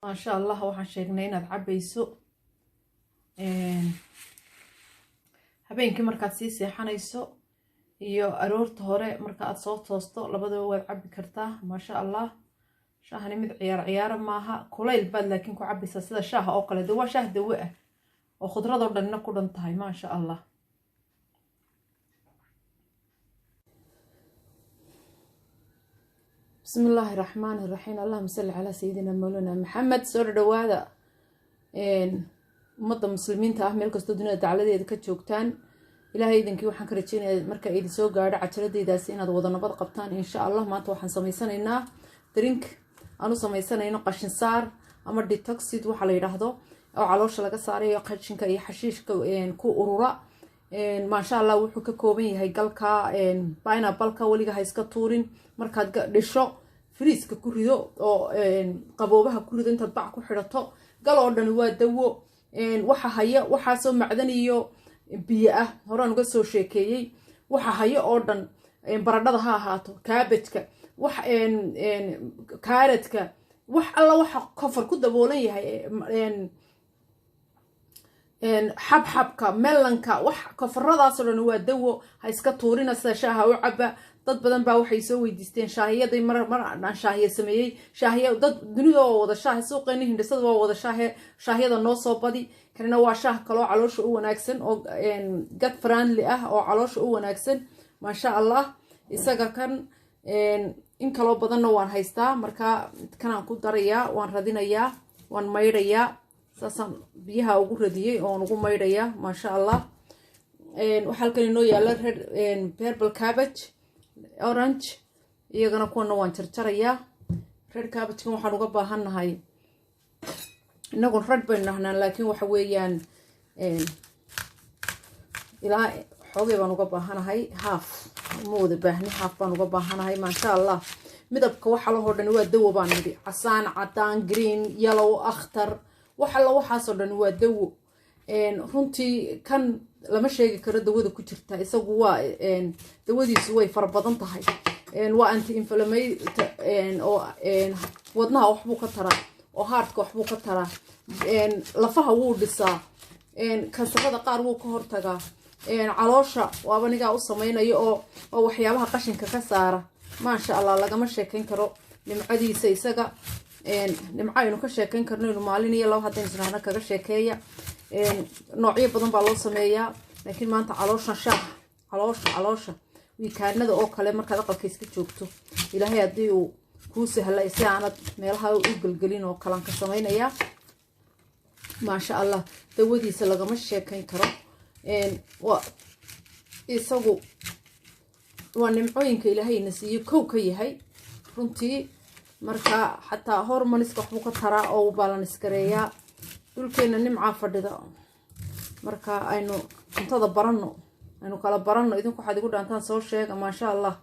Maasha Allah, waxaan sheegnay inaad cabayso habeenkii markaad sii seexanayso iyo aroorta hore marka aad soo toosto, labadaba waad cabi kartaa. Maasha Allah, shaahani mid ciyaar ciyaara maaha. Kulayl baad laakiin ku cabaysaa sida shaaha oo kale. De waa shaah dawo ah oo khudradoo dhanna ku dhan tahay. Maasha Allah. Bismi illaahi raxmaani raxiim. Allahuma salli calaa sayidina mawlana Maxamed. Soo dhadhawaada ummadda muslimiinta ah meel kastoo dunida dacladeeda ka joogtaan. Ilaahay idinkii waxaan ka rajeynayaa marka idin soo gaadho cajaladeydaasi inaad wada nabad qabtaan, insha Allah. Maanta waxaan samaysanaynaa drink aan u sameysanayno qashin saar ama detoxid waxaa la yidhaahdo, oo caloosha laga saarayo qashinka iyo xashiishka ku urura. Maasha Allah, wuxuu ka kooban yahay galka pineapple-ka. Weliga ha iska tuurin. Markaad dhisho, fridge-ka ku rido oo qaboobaha ku rido intaad bac ku xidhato. Gal oo dhani waa dawo. Waxa haya waxaasoo macdan iyo biyo ah, horaan uga soo sheekeeyey. Waxa hayo oo dhan, baradhada ha ahaato, cabbage-ka, wax carrot-ka, wax alla waxa cover ku daboolan yahay, xabxabka, melon-ka, wax cover-adaasoo dhan waa dawo. Ha iska tuurina, sida shaaha u caba. Dad badan baa waxay soo weydiisteen shaahiyaday. Mar mar aan shaahiya sameeyey, shaahiya dad dunida waa wada shaahi, suuqeeni hindhisada waa wada shaahe, shaahiyada noo soo badi. Kanina waa shaah kaloo caloosha u wanaagsan oo gut friendly ah oo caloosha u wanaagsan. Maasha Allah, isaga kan in kaloo badanna waan haystaa. Marka kanaan ku darayaa, waan radinayaa, waan maydhayaa. Saasaan biyaha ugu radiyey oon ugu maydhayaa. Maasha Allah, waxaa halkan inoo yaala red purple cabbage, orange, iyagana kuwana waan jarjarayaa. Red cabbage-kan waxaan uga baahannahay, inagu red baynu dhahnaa, laakiin waxa weeyaan ilaa xoogay baan uga baahanahay. Half ma wada baahni, half baan uga baahanahay. Maasha Allah, midabka waxa lahoo dhan waa dawo baan nidhi: casaan, cadaan, green, yellow, akhtar, wax alla waxaasoo dhan waa dawo. Runtii kan lama sheegi karo dawada ku jirta. Isagu waa dawadiisu way fara badan tahay. Waa anti inflammatory oo wadnaha waxbuu ka taraa, oo heart-ka waxbuu ka taraa, lafaha wuu dhisaa, kansarada qaar wuu ka hortagaa, caloosha waaba nigaa u sameynaya oo waxyaabaha qashinka ka saara. Maasha Allah, lagama sheekeyn karo nimcadiisa. Isaga nimco aynu ka sheekeyn karno inu maalin iyo laba haddaynu isnahna kaga sheekeeya. Noocyo badan baa loo sameeyaa, laakiin maanta calooshan shaaha, caloosha weekend-ada oo kale markaad aqalka iska joogto, Ilaahay haddii uu kuu sahla, si aanad meelaha u gelgelin oo kalaan ka sameynayaa. Maasha Allah, dawadiisa lagama sheekeyn karo. Waa isagu waa nimcooyinka Ilaahayna siiyo kow ka yahay runtii. Marka xataa hormones-ka waxbuu ka taraa oo u balance gareeyaa. Dhulkeena nimcaa fadhida. Marka aynu cuntada baranno, aynu kala baranno. Idinku waxaad igu dhaantaan soo sheega. Maasha Allah.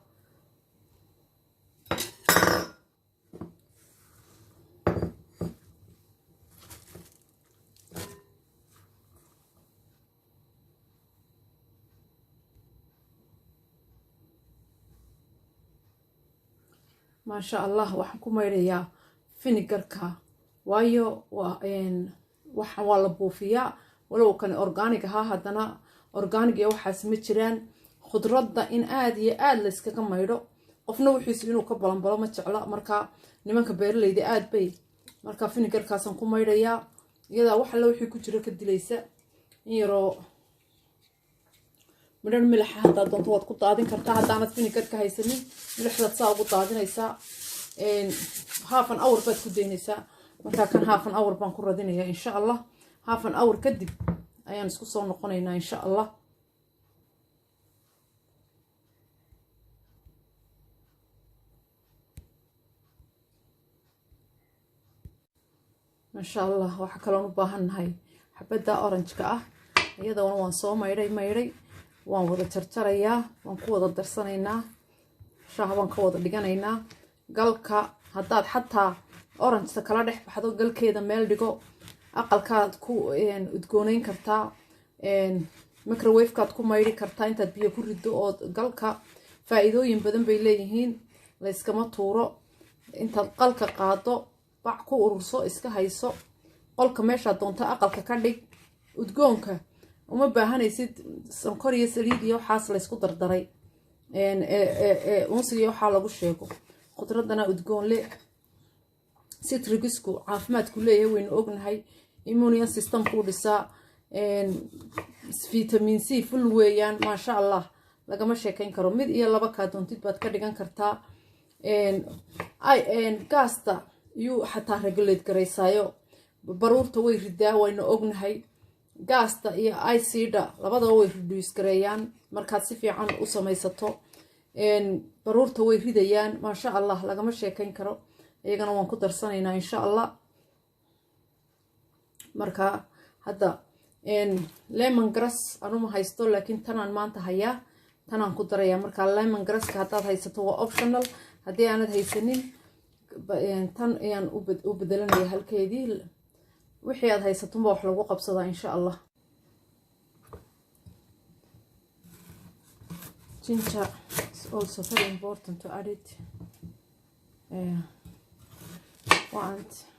Maasha Allah, waxaan ku maydhayaa vinegar-ka, waayo waa waxaan waa la buufiyaa. Walow kani organic ahaa, haddana organic iyo waxaas ma jiraan. Khudradda in aada iyo aada la iskaga maydho. Qofna wixiisu inuu ka balanbalo ma jecla. Marka nimanka beeralayda aad bay. Marka vinegar-kaasaan ku maydhayaa, iyadaa wax alla wixii ku jiro ka dilaysa. In yaroo midhar milaxa haddaad doonto waad ku daadin kartaa. Haddaanad vinegar-ka haysanin, milixdaad saa ugu daadinaysaa. Half an hour baad ku daynaysaa. Markaa kan half an hour baan ku radinayaa, insha Allah. Half an hour kadib ayaan isku soo noqonaynaa, insha Allah. Maasha Allah, waxaa kaloon u baahannahay xabadda orange-ka ah. Iyadana waan soo maydhay maydhay, waan wada jarjarayaa, waan ku wada darsanaynaa, shaaha baan ka wada dhiganaynaa. Galka haddaad xataa orange-ta kala dhex baxdo, galkeeda meel dhigo. Aqalkaad ku udgooneyn kartaa, microwave-kaad ku maydhi kartaa intaad biyo ku rido. Oo galka faa-iidooyin badan bay leeyihiin, layskama tuuro. Intaad qalka qaado Bac ku ururso, iska hayso, qolka meeshaad doonto aqalka ka dhig. Udgoonka uma baahanaysid sonkor iyo saliid iyo waxaas laysku dardaray, unsiga iyo waxaa lagu sheego. Khudradana udgoon le. Citrusku caafimaadku leeyahay waynu ognahay, immune systemkuu dhisaa, vitamin C full weeyaan. Maasha Allah, lagama sheekeyn karo. Mid iyo laba kaa doontid baad ka dhigan kartaa. Gaasta yuu xataa regulate garaysaayo, baruurta way ridaa, waynu ognahay. Gaasta iyo icda labadaba way reduce gareeyaan. Markaad si fiican u samaysato, baruurta way ridayaan. Maasha Allah, lagama sheekeyn karo. Iyagana waan ku darsanaynaa, insha Allah. Marka hadda lemon grass anuma haysto, laakiin tanaan maanta hayaa, tanaan ku darayaa. Marka lemon grasska haddaad haysato waa optional, haddii aanad haysanin tan ayaan u bedelanaya halkeedii. Wixii aad haysatunba wax lagu qabsadaa, insha Allah. Ginger is also very important to add it.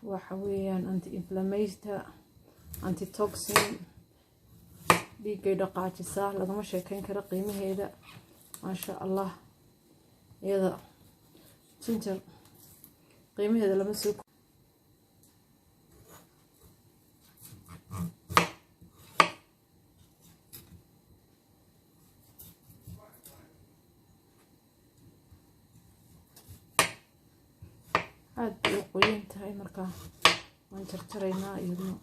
Waxa weeyaan anti inflammatory, antitoxin, dhiiggay dhaqaajisaa. Lagama sheekeyn karo qiimaheeda, maasha Allah. Iyada ginger qiimaheeda lama soo. Aada bay u qoyan tahay, markaa waan jarjaraynaa iyaduna.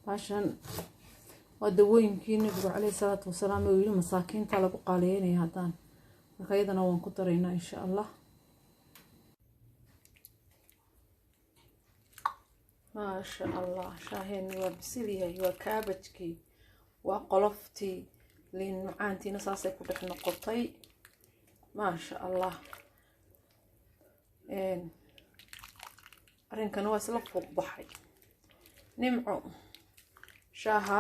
Baashan waa dawooyinkii Nabigu caleyhi salaatu wasalaam uu yiri masaakiinta lagu qaaliyeynaya haddaan. Marka iyadana waan ku daraynaa, insha Allah. Maasha Allah, shaaheeni waa bisil yahay. Waa cabbagekii, waa qoloftii, liin macaantiina saasay ku dhex noqotay. Maasha Allah, arrinkana waa isla fuuq baxay. Nimco shaaha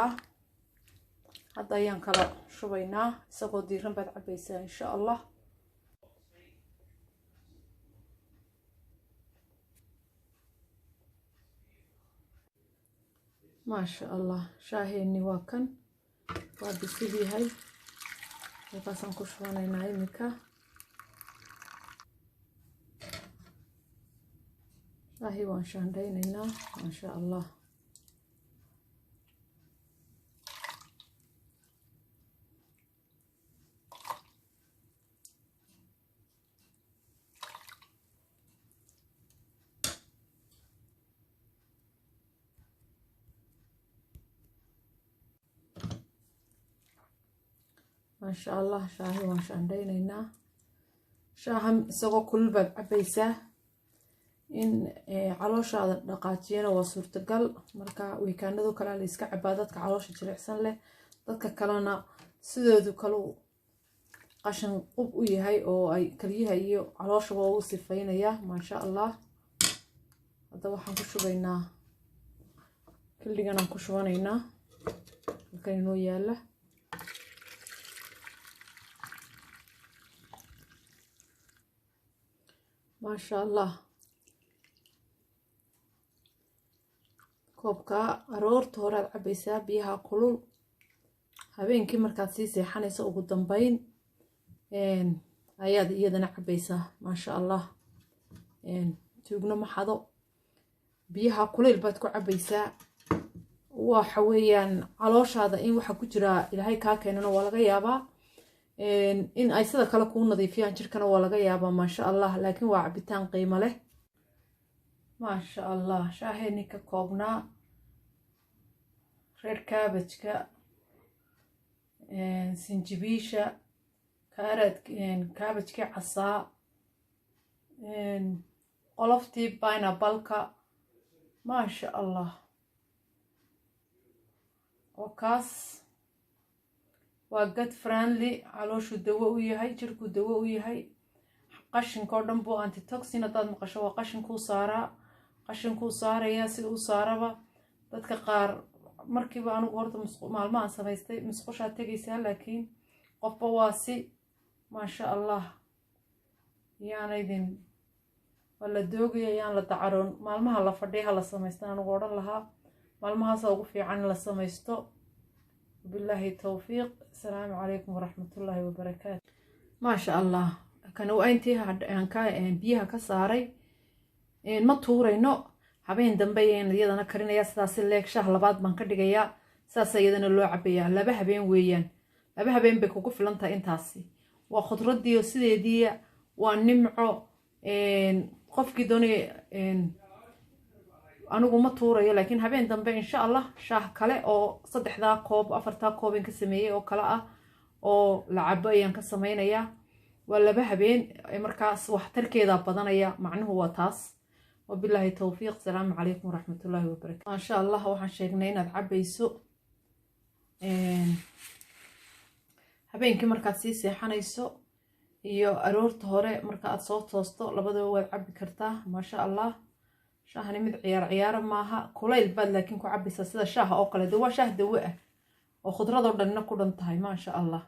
hadda ayaan kala shubaynaa, isagoo diiran baad cabaysaa, insha Allah. Maasha Allah, shaaheeni waa kan, waa bisil yahay. Halkaasaan ku shubanaynaa iminka. Shaahii waan shaandhaynaynaa, maasha Allah. Maasha Allah, shaahi waan shaandhaynaynaa. Shaaha isagoo kulul baad cabaysaa, in calooshaada dhaqaajiyana waa suurtagal. Marka weekendado kale la iska cabaa, dadka caloosha jilicsan leh. Dadka kalena sidoodu kalu qashin qub u yahay oo ay kaliyaha iyo calooshaba u sifeynaya, maasha Allah. Hadda waxaan ku shubaynaa killigan, aan ku shubanaynaa halkan inoo yaala. Maasha Allah, koobka aroorta hore aad cabaysaa biyaha kulul, habeenkii markaad sii seexanayso ugu dambeyn ayaad iyadana cabaysaa. Maasha Allah, tuugno ma xado. Biyaha kuleyl baad ku cabaysaa. Waxa weeyaan calooshaada in waxa ku jira Ilaahay kaa keenana waa laga yaabaa, in ay sida kale kuu nadiifiyaan jirkana waa laga yaabaa, maasha Allah. Laakiin waa cabitaan qiimo leh, maasha Allah. Shaaheeni ka koobnaa red cabbageka, sinjibiisha, kaarad, cabbagekii casaa, qoloftii pineapple-ka, maasha Allah, oo kaas waa gut friendly. Calooshuu dawo u yahay, jirkuu dawo u yahay, qashinka oo dhan buu antitoxin. Haddaad maqasho waa qashinkuu saaraa, qashinkuu saarayaa. Si uu saaraba dadka qaar Markiiba anigu horta maalmahan samaystay musqushaa tegaysaa, laakiin qofba waa si. Maasha Allah, yaanaydin waa la doogaya, yaan la dacaroon. Maalmaha la fadhiya ha la samaysta anigu odhan lahaa, maalmahaasa ugu fiican in la samaysto. Wabilaahi towfiiq. Asalaamu calaykum waraxmatullaahi wabarakaatu. Maasha Allah, kana waa intii aan ka biyaha ka saaray. Ma tuurayno, habeen dambe ayaan iyadana karinayaa. Sidaasi leeg shaah labaad baan ka dhigayaa, saasa iyadana loo cabayaa. 2 habeen weeyaan, 2 habeen bay kugu filan tahay intaasi. Waa khudradiiyo sideediiya, waa nimco. Qofkii doonaya, anigu ma tuurayo, laakiin habeen dambe insha Allah shaah kale oo 3daa koob, 4taa koob ka sameeyey oo kale ah oo la cabo ayaan ka sameynayaa. Waa 2 habeen, markaas waxtarkeedaa badanaya. Macnuhu waa taas. Wabilaahi towfiiq. Asalaamu calaykum waraxmatullaahi wabarakatu. Maasha Allah, waxaan sheegnay inaad cabayso habeenkii markaad sii seexanayso iyo aroorta hore marka aad soo toosto, labadaba waad cabi kartaa. Maasha Allah, shaahani mid ciyaar ciyaara maaha. Kulayl baad laakiin ku cabaysaa sida shaaha oo kale. De waa shaah dawo ah oo khudradoo dhanna ku dhan tahay. Maasha Allah.